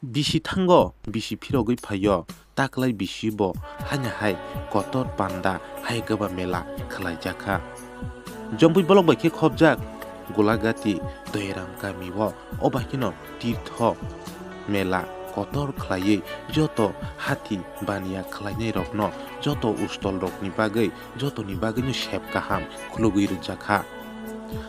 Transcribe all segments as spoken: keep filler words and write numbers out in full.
Bisi thango, bisi phirogwi phaio, taklai bisi bo haino hai kotor panda hai kwba mela khlaijakha. Jompui bolok bai khe khopjak Golagati Doiram kami o, o bai kheno tirtho mela kotor khlaiwi joto hati baniya khlainai rokno, joto ustol rokni bagwi, jotoni bagwino sep kaham khulugwi rwjakha.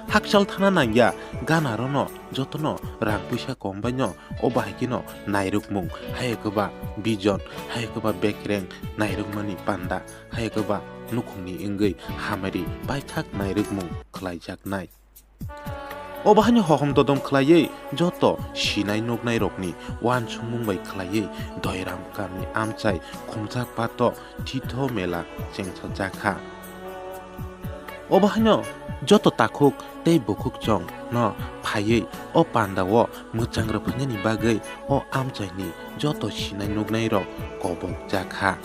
Hakchal thana nangya, gana rono jotono rang puisa kom baino o bahai kheno nairwkmung, hai kwba bijon, hai kwba bekreng nairwkmani panda, hai kwba nukhungni wngwi hamari paithak nairwkmung khlaijaknai. O bahaino hohom dodom khlaiwi joto sinai nuknai rokni uansukmung bai khlaiwi Doiram kami amchai khumjak pato tito mela chengsajakha. O bahaino joto takhuk tei bukhuk chong no phaiwi o panda o mwchang rwphainani bagwi o amchaini joto sinai nuknai rok kobok jakha.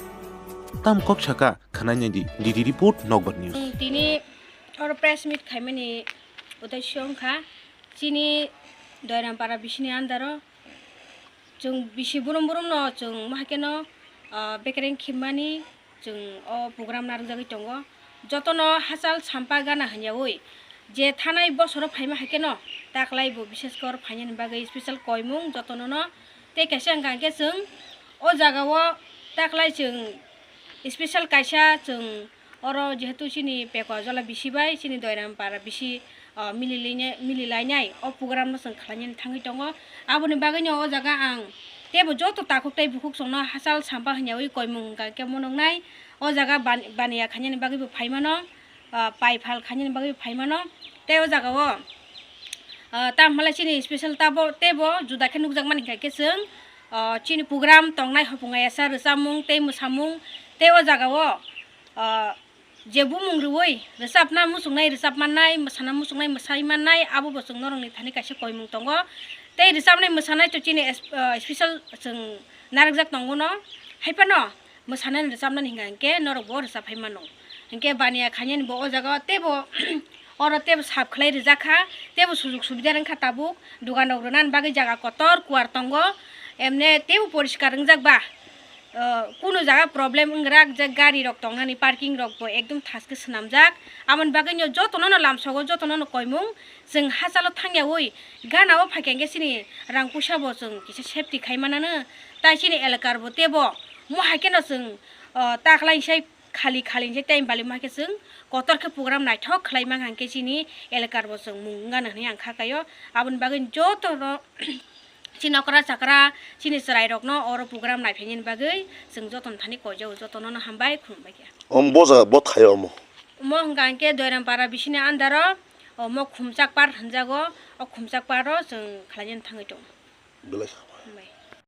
Tam kok saka khwnai nai di, D D report, Nokbar News. Tini oro press meet khaimani udaisyo wngkha chini Doirampara bisini andaro. Chwng bisi brum brum no chwng mahaikeno, ah, bekereng khimmani chwng o program narwkjagwi tongo. Jotono hachal sampa gana hwnyaui je thanai bosoro phaima haikeno taklai bo biseskor phainani bagwi special koimung jotono no. Tei kaisa wngkha hwnkhe chwng o jagao taklai chwng special kaisa chwng oro jehetu chini Pekwa Jola bisi bai chini Doiram para bisi, ah, mililainai, mililainai o program no chwng khlainani thangwi tongo. Aboni bagwino o jaga ang teibo joto takhuk tei bukhuk chwngno hachal sampa hwnyaui koimung hwnkha khe monoknai. O jaga ban-, baniya khainani bagwibo phaimano, ah, paiphal khainani bagwibo phaimano. Tei o jagao, ah, tamhalai chini special tabo teibo juda khe nukjakmani hwnkha khe chwng, ah, chini program tongnai hopung ayasa rwchapmung tei mwsamung tei o jagao, ah, je bumung rwui rwchapna muchungnai rwchap mannai, mwsana muchungnai mwsai mannai, abo bo chwng norokni thani kaisa koimung tongo. Tei rwchapnai mwsanai to chini es-, ah, special chwng narwkjak tongo no. Haiphano mwsanani rwchapnani hwnka hwnkhe norok bo rwchap phai mano. Hwnkhe baniya khainani bo o jaga o teibo oro teibo sap khlai rijak kha, teibo sujuk subida wng kha tabuk. Dugan rok rwnani bagwi jaga kotor kuar tongo. Emne teibo poriskar wngjak ba. O, kunu jaga problem wngrak je gari rok tongnani parking rok bo ekdom thaske swnamjak. Aboni bagwi no jotono no lamsogo, jotono no koimung chwng hachalo thangyaui gana o phaikha hwnkhe chini rang puisa bo chwng kisa safety khai manano. Tai chini elakar bo teibo mo hai kheno chwng, o, taklai sai khali khali se time bali ma khe chwng kotor khe program naithok khlai mang hang khe chini elakar bo chwng mung wngano hinwi ang kha kaio. Aboni bagwi joto no chini okra chakra chini chwrai rok no oro program naiphainani bagwi chwng joto ni thani koijao, joto no no hambai khulumbai khe. Om bo jaga bo thaio omo? Omo hwnkha hwnkhe Doiram para bisini under o omo Khumchak par hwnjago, o Khumchak par o chwng khlainani thangwi tongo. Belai kha. Hambai.